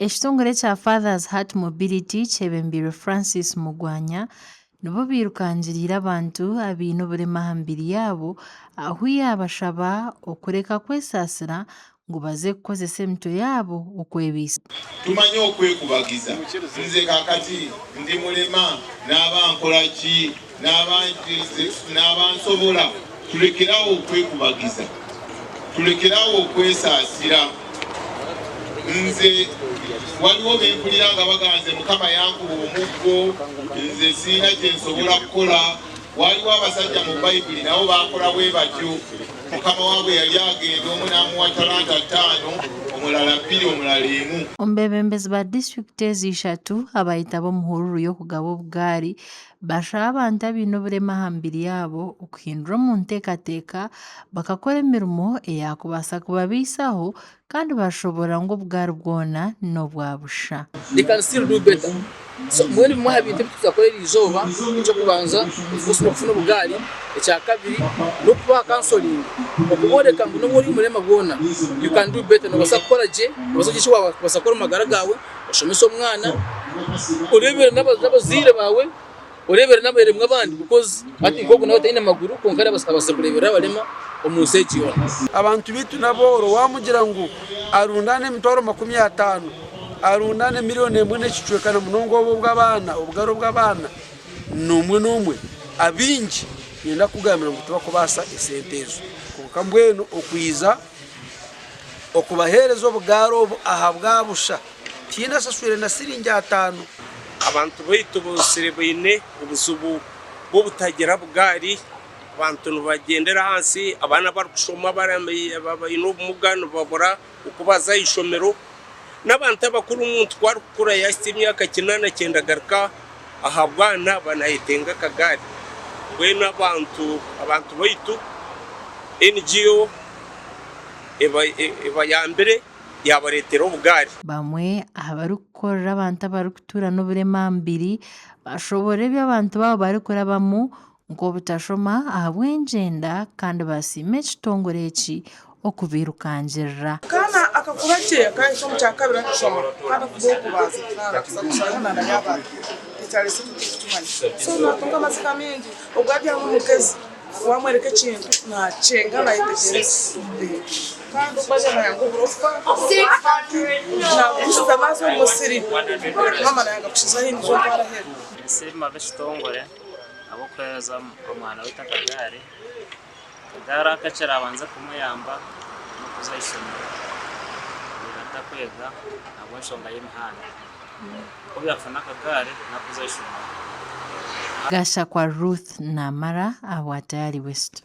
Ekitongore ekya Fathers Heart Mobility kyebembeirwe Francis Mugwanya nibo bairukangiriire abantu abaine oburema aha mibiri yaabo ahu yaabashaba okureka kwesaasira ngu baze kukozesa emitwe yaabo okwebaisa. Tumanye okwekubagiza. Nze kakati ndi mulema naaba nkora ki? Naaba nsobola? Tulekere awo okwekubagiza. Tulekere awo okwesaasira. Nze waliwo be mpulira nga bagamba nze Mukama yankuba omuggo, nze sirina kye nsobola kukola. Waaliwo abasajja mu Bayibuli nabo baakola bwe batyo. Mukama waabwe yali agenda, omu n'amuwa talanta ttaano, omulala bbiri, omulala emu. Omu beebembezi ba disiturikiti ezi ishatu abayetaba omu hururu y'okugaba obugaari bashaba abantu abaine oburema aha mibiri yaabo okuhindura omu nteekateeka bakakora emirimo eyaakubaasa kubabaisaho Kandi baashoboorora ngu obugaari bwona n'obwa busha. They can still do better. So mbwenu bimwe aha bintu ebi turikuza kukora eriizooba, eky'okubanza of course n'okufuna obugaari, ekyakabiri n'okubaha counseling okubooreka ngu n'obu ori omurema bwona you can do better, noobaasa kukora gye, noobaasa kugira eki waabaasa kukora omu magara gaawe, oshomese omwana, oreebere n'abazaire baawe. Oreebere n'abaremwa abandi because hati nk'ogu nawe taine maguru kwonka abaasa kureeberera abarema omu nsi egi yoona. Abantu baitu n'abooro waamugira ngu arundaane emitwaro 50, arundaane miriyoni emwe n'ekicweka na munonga obu obw'abaana, obugari obw'abaana n'omwe n'omwe, abaingi niinyenda kukugambira ngu tibakubaasa esente ezo. Kwonka mbwenu okwija okubaheereza obugaari obu ahabwa busha. Tihaine asaswire na siringi ataano. Abantu baitu bosire baine obuzibu bw'obutagira bugaari, abantu nibagyendera ahansi, abaana abarikushoma abaine obumuga nibabura oku baza aha ishomero, n'abantu abakuru omuntu ku arikukura yaahitsya emyaka kinaana kyenda agaruka aha bwana aba naayetenga akagaari. Mbwenu abantu abantu baitu NGO ebayambire. yaabareetera obugaari. Bamwe aha barikukorera abantu abarikutuura n'oburema aha mubiri bashoboorora ebi abantu baabo barikurabamu nk'obutashoma ahabw'engyenda kandi basiima ekitongore eki okubairukangirira. Akaana akakura gye akahika omu kyakabiri arikushoma kandi okuba ow'okubanza narakuza kushanga nana yaaba ekyaretsire titurikukimanya so natunga amatsiko maingi obwo abyama omugezi. Wamworeka ekintu nakyenga nayetegyereza kandi ogu aza nayanga oburofa nagumisiriza naaza omu musiri maama nayanga kushiza ahi ndijo ntwara aheeru. Ninsiima ab'ekitongore ahabw'okuheereza omwana waitu akagaari. Akagaari aka ekirabanze kumuyamba n'okuza aha ishomero kureeba atakwega ahabw'enshonga y'emihanda. Ku yaafuna akagaari nakuza aha ishomero. Gashakwa Ruth Namara ahabwa Tayari West.